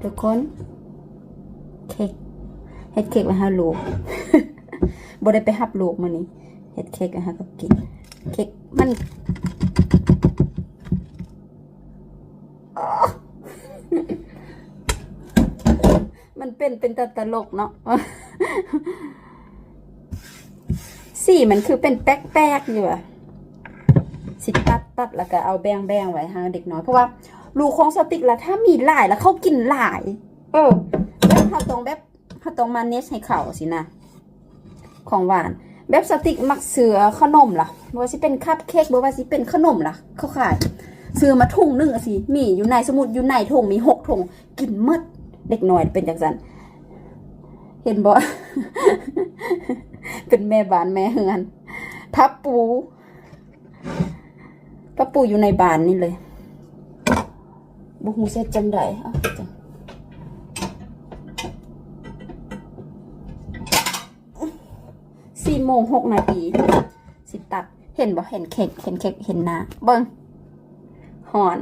ທຸກຄົນ ເຄັກ ເຮັດເຄັກໄວ້ໃຫ້ລູກ ບໍ່ໄດ້ໄປຮັບລູກມື້ນີ້ ເຮັດເຄັກໄວ້ໃຫ້ເຂົາກິນ ເຄັກມັນ ມັນເປັນ ເປັນຕາຕະຫຼົກເນາະ ສີມັນຄືເປັນແປກໆຢູ່ອະ ຊິຕັດ ຕັດແລ້ວກໍເອົາແບ່ງໆໄວ້ໃຫ້ເດັກນ້ອຍ ເພາະວ່າລູກຂອງສະຕິກລະ ຖ້າມີຫຼາຍລະເຂົາກິນຫຼາຍ ເອີ ແບບເຮົາຕ້ອງແບບ ເຮົາຕ້ອງ manage ໃຫ້ເຂົາຊີ້ນະ ຂອງຫວານ ແບບສະຕິກມັກຊື້ຂະໜົມລະ ບໍ່ວ່າຊິເປັນຄັບເຄັກ ບໍ່ວ່າຊິເປັນຂະໜົມລະ ເຂົາຂາຍ ຊື້ມາຖົງໜຶ່ງຈັ່ງຊີ້ ມີຢູ່ໃນ ສົມມຸດຢູ່ໃນຖົງມີຫົກຖົງ ກິນໝົດ ເດັກນ້ອຍເປັນຈັ່ງຊັ້ນ ເຫັນບໍ່ ເປັນແມ່ບ້ານແມ່ເຮືອນ ຖ້າປູ ກະປູຢູ່ໃນບ້ານນີ້ເລີຍ ບໍ່ຮູ້ຊິເຮັດຈັ່ງໃດ ເອົາ ສີ່ໂມງຫົກນາທີ ຊິຕັດ ເຫັນບໍ່ ເຫັນເຄັກ ເຫັນເຄັກ ເຫັນໜ້າ ເບິ່ງ ຮ້ອນ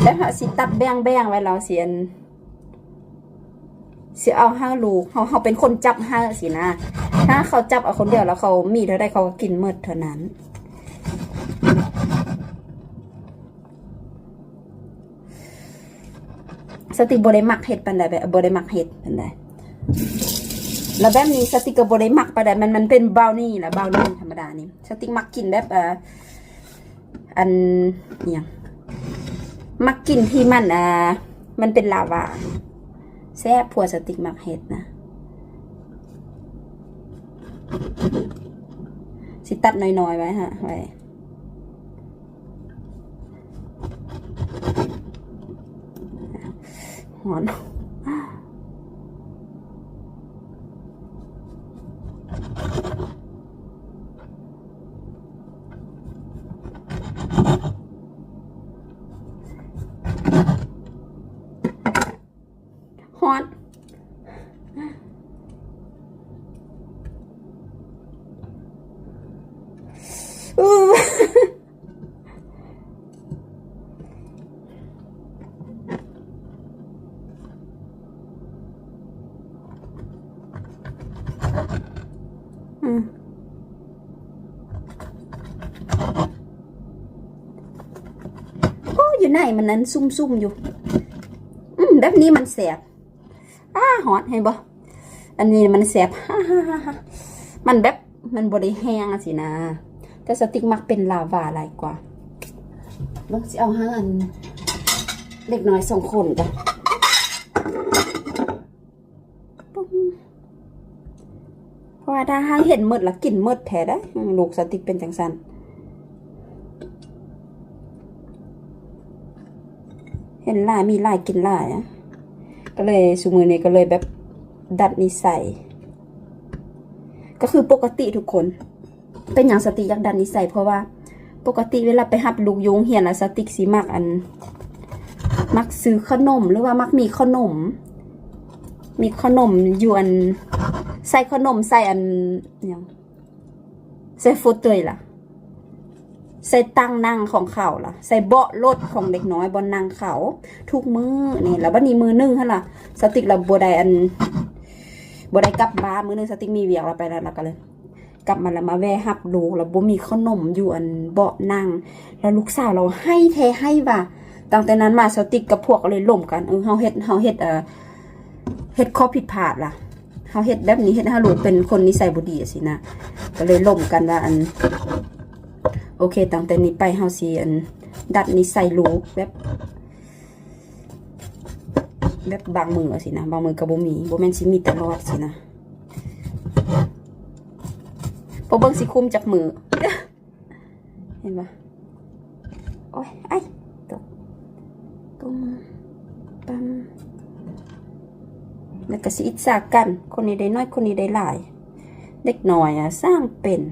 ແລ້ວເຮົາຊິຕັດແບ່ງໆໄວ້ ລາວຊິອັນ ຊິເອົາໃຫ້ລູກ ເຮົາ ເຮົາເປັນຄົນຈັບໃຫ້ຊີ້ນະ ຖ້າເຂົາຈັບເອົາຄົນດຽວ ແລ້ວເຂົາມີເທົ່າໃດເຂົາກໍກິນໝົດເທົ່ານັ້ນ. ສະຕິກບໍ່ໄດ້ມັກເຮັດປານໃດ ແບບບໍ່ໄດ້ມັກເຮັດປານໃດ ແລ້ວແບບນີ້ສະຕິກກໍບໍ່ໄດ້ມັກປານໃດ ມັນ ມັນເປັນບຣາວນີລະ ບຣາວນີທຳມະດານີ້ ສະຕິກມັກກິນແບບ ເອີ ອັນ ອີ່ຫຍັງ ມັກກິນທີ່ມັນ ເອີ ມັນເປັນລາວາ ແຊບ ຜົວສະຕິກມັກເຮັດນະ ຊິຕັດນ້ອຍໆໄວ້ຫະ ໄວ້ ຮ້ອນ. ຮ້ອນ ອືມ ໂອ້ ຢູ່ໃນມັນນັ້ນຊຸ່ມໆຢູ່ ອືມ ແບບນີ້ມັນແຊບ. ອ້າ ຮ້ອນ ເຫັນບໍ່ ອັນນີ້ມັນແຊບ ມັນແບບ ມັນບໍ່ໄດ້ແຮງຈັ່ງຊີ້ນະ ແຕ່ສະຕິກມັກເປັນລາວາຫຼາຍກວ່າ ເບິ່ງ ຊິເອົາໃຫ້ອັນເດັກນ້ອຍສອງຄົນກ່ອນ ປຶ້ງ. ເພາະວ່າຖ້າຫາກເຫັນໝົດລະກິນໝົດແທ້ໄດ໋ ອືມ ລູກສະຕິກເປັນຈັ່ງຊັ້ນ ເຫັນຫຼາຍມີຫຼາຍກິນຫຼາຍ ກໍເລີຍຊຸມື້ນີ້ກໍເລີຍແບບດັດນິໄສ ກໍຄືປົກກະຕິທຸກຄົນ ເປັນຫຍັງສະຕິກຢາກດັດນິໄສ ເພາະວ່າປົກກະຕິເວລາໄປຮັບລູກຢູ່ໂຮງຮຽນລະ ສະຕິກຊິມັກອັນ ມັກຊື້ຂະໜົມ ຫຼືວ່າມັກມີຂະໜົມ ມີຂະໜົມຢູ່ອັນ ໃສ່ຂະໜົມໃສ່ອັນ ຫຍັງ ໃສ່ໂຟເຕີຍລະ ໃສ່ຕັ່ງນັ່ງຂອງເຂົາລະ ໃສ່ເບາະລົດຂອງເດັກນ້ອຍ ບ່ອນນັ່ງເຂົາ ທຸກມື້ນີ້ລະ ບັດນີ້ມື້ໜຶ່ງຫັ້ນລະ ສະຕິກລະບໍ່ໄດ້ອັນ ບໍ່ໄດ້ກັບບ້ານ ມື້ໜຶ່ງສະຕິກມີວຽກລະໄປລະ ລະກະເລີຍ ກັບມາແລ້ວມາແວ່ຮັບລູກ ແລ້ວບໍ່ມີຂະໜົມຢູ່ອັນເບາະນັ່ງ ແລ້ວລູກສາວລາວໄຫ້ແທ້ໄຫ້ວ່າ ຕັ້ງແຕ່ນັ້ນມາສະຕິກກັບພວກກໍເລີຍລົມກັນ ເອີ ເຮົາເຮັດ ເຮົາເຮັດ ເອີ ເຮັດຂໍ້ຜິດພາດລະ ເຮົາເຮັດແບບນີ້ ເຮັດໃຫ້ລູກເປັນຄົນນິໄສບໍ່ດີຊີ້ນະ ກໍເລີຍລົມກັນວ່າ ອັນ ໂອເຄ ຕັ້ງແຕ່ນີ້ໄປເຮົາຊິ ອັນ ດັດນິໄສລູກແບບ ແບບບາງມື້ຊີ້ນະ ບາງມື້ກໍບໍ່ມີ ບໍ່ແມ່ນຊິມີຕະຫຼອດຊີ້ນະ ບໍ່ເບິ່ງຊິຄຸມຈັກມື້ ເຫັນບໍ່ ໂອ້ຍ ໄອ້ ຕົກ ຕຸ້ມ ປັ້ມ ແລ້ວກໍຊິອິດສາກັນ ຄົນນີ້ໄດ້ໜ້ອຍ ຄົນນີ້ໄດ້ຫຼາຍ ເດັກນ້ອຍອະ ສ້າງເປັນ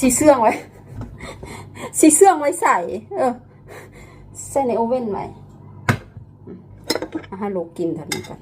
ຊິເຊື່ອງໄວ້ ຊິເຊື່ອງໄວ້ໃສ ເອີ. ໃສ່ໃນໂອເວັນໄວ້ ອາ ໃຫ້ລູກກິນເທົ່ານີ້ກ່ອນ.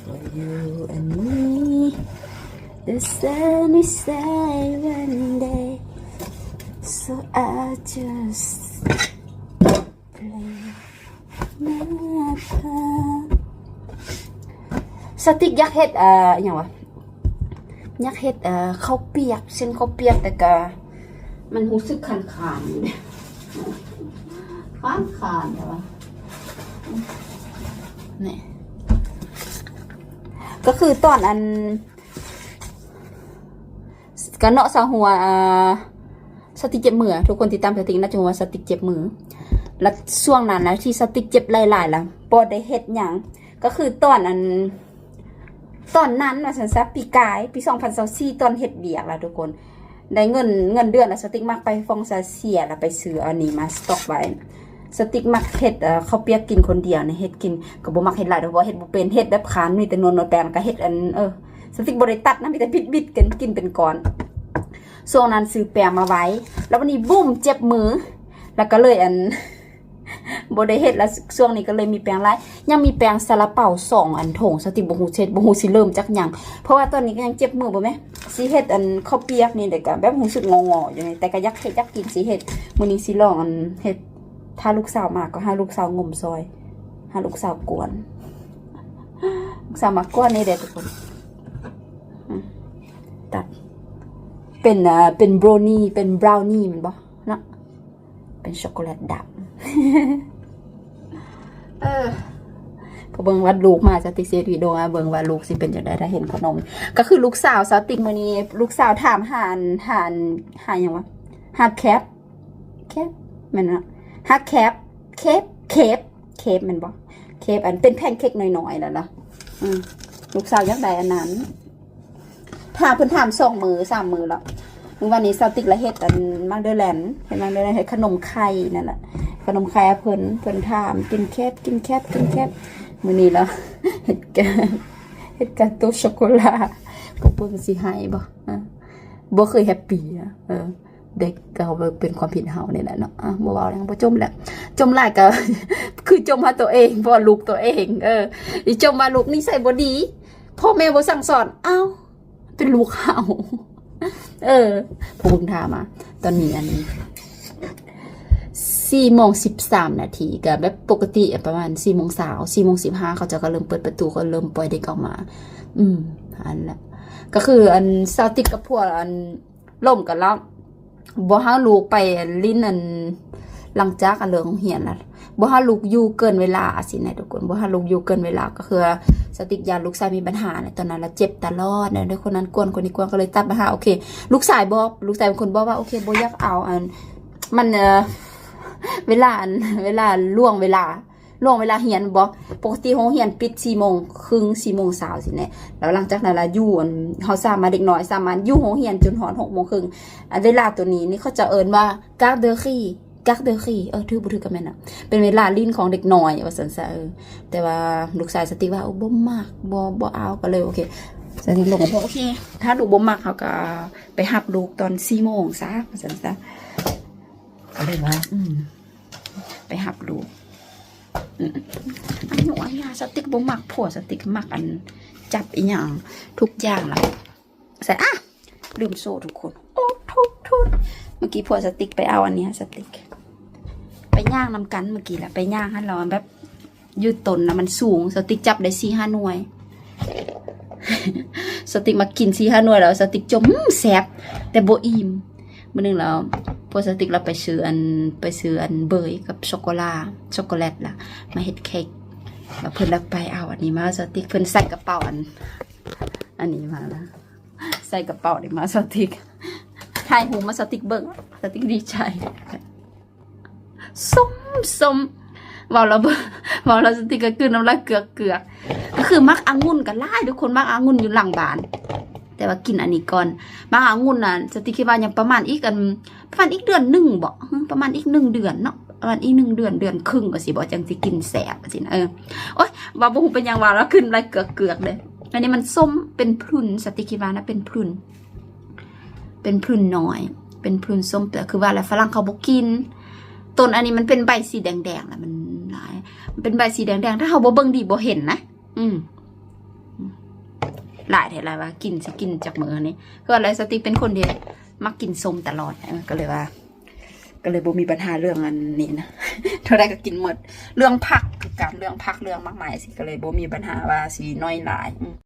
For you and me, the sun is shining day, so I just play my part. ສະຕິກຢາກເຮັດ ເອີ ອີຫຍັງວະ ຢາກເຮັດ ເອີ ເຂົ້າປຽກ ເຊັ່ນເຂົ້າປຽກ ແຕ່ກະມັນຮູ້ສຶກຄັນໆຢູ່ເດ້ ຄັນໆແຕ່ວ່າ ນີ້ ກໍຄືຕອນອັນ ກະເນາະ ຊາວຫົວ ອາ ສະຕິກເຈັບມື ທຸກຄົນຕິດຕາມສະຕິກໜ້າຈະຮູ້ວ່າສະຕິກເຈັບມື ແລະ ຊ່ວງນັ້ນນະທີ່ສະຕິກເຈັບຫຼາຍໆ ລະບໍ່ໄດ້ເຮັດຫຍັງ ກໍຄືຕອນອັນ ຕອນນັ້ນວ່າຊັ້ນຊະ ປີກາຍ ປີສອງພັນຊາວສີ່ ຕອນເຮັດວຽກລະທຸກຄົນ ໄດ້ເງິນ ເງິນເດືອນລະ ສະຕິກມັກໄປຟອງສາເຊຍ ລະໄປຊື້ອັນນີ້ມາສະຕັອກໄວ້. ສະຕິກມັກເຮັດ ເອີ ເຂົ້າປຽກກິນຄົນດຽວນີ້ ເຮັດກິນ ກໍບໍ່ມັກເຮັດຫຼາຍດອກ ເພາະວ່າເຮັດບໍ່ເປັນ ເຮັດແບບຄານ ມີແຕ່ນວນໆແປ້ງ ແລ້ວກະເຮັດອັນ ເອີ ສະຕິກບໍ່ໄດ້ຕັດນະ ມີແຕ່ບິດໆກັນ ກິນເປັນກ້ອນ. ຊ່ວງນັ້ນຊື້ແປ້ງມາໄວ້ ແລ້ວບັດນີ້ບູມເຈັບມື ແລ້ວກໍເລີຍອັນ ບໍ່ໄດ້ເຮັດລະ ຊ່ວງນີ້ກໍເລີຍມີແປ້ງຫຼາຍ ຍັງມີແປ້ງຊາລາເປົາສອງອັນຖົງ ສະຕິກບໍ່ຮູ້ເຮັດ ບໍ່ຮູ້ຊິເລີ່ມຈາກຫຍັງ ເພາະວ່າຕອນນີ້ກໍຍັງເຈັບມື ບໍ່ແມ່ນ ຊິເຮັດອັນເຂົ້າປຽກນີ້ ແລ້ວກໍແບບຮູ້ສຶກງໍໆຢູ່ນີ້ ແຕ່ກໍຢາກເຮັດ ຢາກກິນ ຊິເຮັດ ມື້ນີ້ຊິລອງອັນເຮັດ ຖ້າລູກສາວມາກໍໃຫ້ລູກສາວງົມຊ່ອຍ ໃຫ້ລູກສາວກວນ ລູກສາວມາກວນນີ້ເດ້ທຸກຄົນ ອືມ ຕັດ ເປັນ ເອີ ເປັນບຣາວນີ ເປັນບຣາວນີແມ່ນບໍ່ເນາະ? ເປັນຊັອກໂກແລັດດຳ ເອີ ພໍເບິ່ງວ່າລູກມາ ສະຕິກຊິເຮັດວິດີໂອໃຫ້ເບິ່ງວ່າລູກຊິເປັນຈັ່ງໃດ ຖ້າເຫັນຂະໜົມ ກໍຄືລູກສາວສະຕິກມື້ນີ້ ລູກສາວຖາມຫາ ຫາ ຫາຫຍັງວະ ຫາແຄບ ແຄບ ແມ່ນເນາະ ຫາແຄບ ເຄບ ເຄບ ເຄບ ແມ່ນບໍ່ ເຄບ ອັນເປັນແຜ່ນເຄັກນ້ອຍໆ ນັ້ນລະ ອືມ ລູກສາວຢາກໄດ້ອັນນັ້ນ. ຖ້າເພິ່ນຖາມສອງມື້ສາມມື້ແລ້ວ ມື້ວານນີ້ສາວຕິກລະເຮັດອັນມາກເດີແລນ ເຮັດມາກເດີແລນ ເຮັດຂະໜົມໄຂ່ນັ້ນລະ ຂະໜົມໄຂ່ໃຫ້ເພິ່ນ ເພິ່ນຖາມ ກິນແຄບ ກິນແຄບ ກິນແຄບ ມື້ນີ້ລະເຮັດກາ ເຮັດກາໂຕຊັອກໂກແລັດ ພວກເພິ່ນຊິໃຫ້ບໍ່ ອະ ບໍ່ເຄີຍແຮັບປີ ອະ ເອີ ເດັກກໍເປັນຄວາມຜິດເຮົານີ້ແຫຼະເນາະ ອະ ບໍ່ເວົ້າແລ້ວ ບໍ່ຈົ່ມແລ້ວ ຈົ່ມຫຼາຍກໍຄືຈົ່ມຫາຕົວເອງ ເພາະວ່າລູກຕົວເອງ ເອີ ອີຈົ່ມວ່າລູກນິໄສບໍ່ດີ ພໍ່ແມ່ບໍ່ສັ່ງສອນ ອ້າວ ເປັນລູກເຮົາ ເອີ ຜູ້ເບິ່ງຖາມມາ ຕອນນີ້ອັນສີ່ໂມງສິບສາມນາທີ ກໍແບບປົກກະຕິປະມານສີ່ໂມງຊາວ ສີ່ໂມງສິບຫ້າ ເຂົາເຈົ້າກໍເລີ່ມເປີດປະຕູ ກໍເລີ່ມປ່ອຍເດັກອອກມາ ອືມ ອັນລະ ກໍຄືອັນສາວຕິກກັບຜົວອັນ ລົມກັນແລ້ວ ບໍ່ໃຫ້ລູກໄປຫຼິ້ນອັນ ຫຼັງຈາກອັນເລີກໂຮງຮຽນລະ ບໍ່ໃຫ້ລູກຢູ່ເກີນເວລາ ອາ ຊີ້ນະທຸກຄົນ ບໍ່ໃຫ້ລູກຢູ່ເກີນເວລາ ກໍຄືວ່າສະຕິກຢ້ານລູກຊາຍມີບັນຫາ ຕອນນັ້ນລະເຈັບຕະຫຼອດ ແນວໃດຄົນນັ້ນກວນ ຄົນນີ້ກວນ ກໍເລີຍຕັດບັນຫາ ໂອເຄ ລູກຊາຍບອກ ລູກຊາຍເປັນຄົນບອກວ່າ ໂອເຄ ບໍ່ຢາກເອົາອັນ ມັນ ເອີ ເວລາອັນ ເວລາລ່ວງເວລາ ລ່ວງເວລາຮຽນບໍ່ ປົກກະຕິໂຮງຮຽນປິດສີ່ໂມງຄຶ່ງ ສີ່ໂມງຊາວຊີ້ແນ່ ແລ້ວຫຼັງຈາກນັ້ນລະຢູ່ອັນ ເຮົາສາມາດ ເດັກນ້ອຍສາມາດຢູ່ໂຮງຮຽນຈົນຮອດຫົກໂມງຄຶ່ງ ອັນເວລາໂຕນີ້ນີ້ເຂົາເຈົ້າເອີ້ນວ່າ ກາກເດີຣີ ກາກເດີຣີ ເອີ ຖືກບໍ່ຖືກກໍແມ່ນນະ ເປັນເວລາຫຼິ້ນຂອງເດັກນ້ອຍວ່າຊັ້ນຊະ ເອີ ແຕ່ວ່າລູກຊາຍສະຕິກວ່າ ໂອ້ ບໍ່ມັກ ບໍ່ ບໍ່ເອົາ ກໍເລີຍ ໂອເຄ ສະຕິກລົງ ໂອເຄ ຖ້າລູກບໍ່ມັກ ເຮົາກໍໄປຮັບລູກຕອນສີ່ໂມງຊະວ່າຊັ້ນຊະ ກໍເລີຍວ່າ ອືມ ໄປຮັບລູກ ອືມ ອາຍຸອາຍາ ສະຕິກບໍ່ມັກ ຜົວສະຕິກມັກອັນ ຈັບອີ່ຫຍັງທຸກຢ່າງລະ ໃສ່ ອາ ລືມໂສ້ທຸກຄົນ ໂອ້ ໂທ້ໆ ເມື່ອກີ້ຜົວສະຕິກໄປເອົາອັນນີ້ໃຫ້ສະຕິກ ໄປຍ່າງນຳກັນເມື່ອກີ້ລະ ໄປຍ່າງຫັ້ນລະ ແບບ ຢູ່ຕົ້ນນະມັນສູງ ສະຕິກຈັບໄດ້ສີ່ຫ້າໜ່ວຍ ສະຕິກມາກິນສີ່ຫ້າໜ່ວຍແລ້ວ ສະຕິກຈົ່ມ ອືມ ແຊບ ແຕ່ບໍ່ອີ່ມ ມື້ໜຶ່ງແລ້ວ ພວກສະຕິກລາວໄປຊື້ອັນ ໄປຊື້ອັນເບີຍກັບຊັອກໂກລາ ຊັອກໂກແລັດລະ ມາເຮັດເຄັກ ແລ້ວເພິ່ນລະໄປເອົາອັນນີ້ມາໃຫ້ສະຕິກ ເພິ່ນໃສ່ກະເປົາອັນ ອັນນີ້ມາລະ ໃສ່ກະເປົານີ້ມາໃຫ້ສະຕິກ ຖ່າຍຮູບມາໃຫ້ສະຕິກເບິ່ງ ສະຕິກດີໃຈ. ສົ້ມ ສົ້ມ ເວົ້າແລ້ວ ເວົ້າແລ້ວສະຕິກະກືນນ້ຳລາຍເກືອກໆ ກໍຄືໝາກອະງຸ່ນກໍຫຼາຍ ທຸກຄົນ ໝາກອະງຸ່ນຢູ່ຫຼັງບ້ານ ແຕ່ວ່າກິນອັນນີ້ກ່ອນ ໝາກອະງຸ່ນນະ ສະຕິຄິດວ່າຍັງປະມານອີກອັນ ປະມານອີກເດືອນໜຶ່ງບໍ ປະມານອີກໜຶ່ງເດືອນເນາະ ປະມານອີກໜຶ່ງເດືອນ ເດືອນຄຶ່ງວ່າຊີ້ບໍ ຈັ່ງຊິກິນແຊບວ່າຊີ້ນະ ເອີ ໂອ້ຍ ວ່າບໍ່ຮູ້ເປັນຫຍັງວ່າລາວຂຶ້ນລາຍເກືອກໆເດ້ ອັນນີ້ມັນສົ້ມເປັນພຣຸ່ນ ສະຕິຄິດວ່ານະ ເປັນພຣຸ່ນ ເປັນພຣຸ່ນນ້ອຍ ເປັນພຣຸ່ນສົ້ມ ແຕ່ຄືວ່າແຫຼະຝຣັ່ງເຂົາບໍ່ກິນ ຕົ້ນອັນນີ້ມັນເປັນໃບສີແດງໆ ລະມັນຫຼາຍ ມັນເປັນໃບສີແດງໆ ຖ້າເຮົາບໍ່ເບິ່ງດີບໍ່ເຫັນນະ ອືມ ຫຼາຍແທ້ ຫຼາຍວ່າກິນ ຊິກິນຈັກມື້ນີ້ ຄືວ່າແຫຼະ ສະຕິເປັນຄົນທີ່ມັກກິນສົ້ມຕະຫຼອດ ເອີ ກໍເລີຍວ່າ ກໍເລີຍບໍ່ມີບັນຫາເລື່ອງອັນນີ້ນະ ເທົ່າໃດກໍກິນໝົດ ເລື່ອງຜັກຄືກັນ ເລື່ອງຜັກ ເລື່ອງໝາກໄມ້ຊີ້ ກໍເລີຍບໍ່ມີບັນຫາວ່າຊິໜ້ອຍຫຼາຍ ອືມ.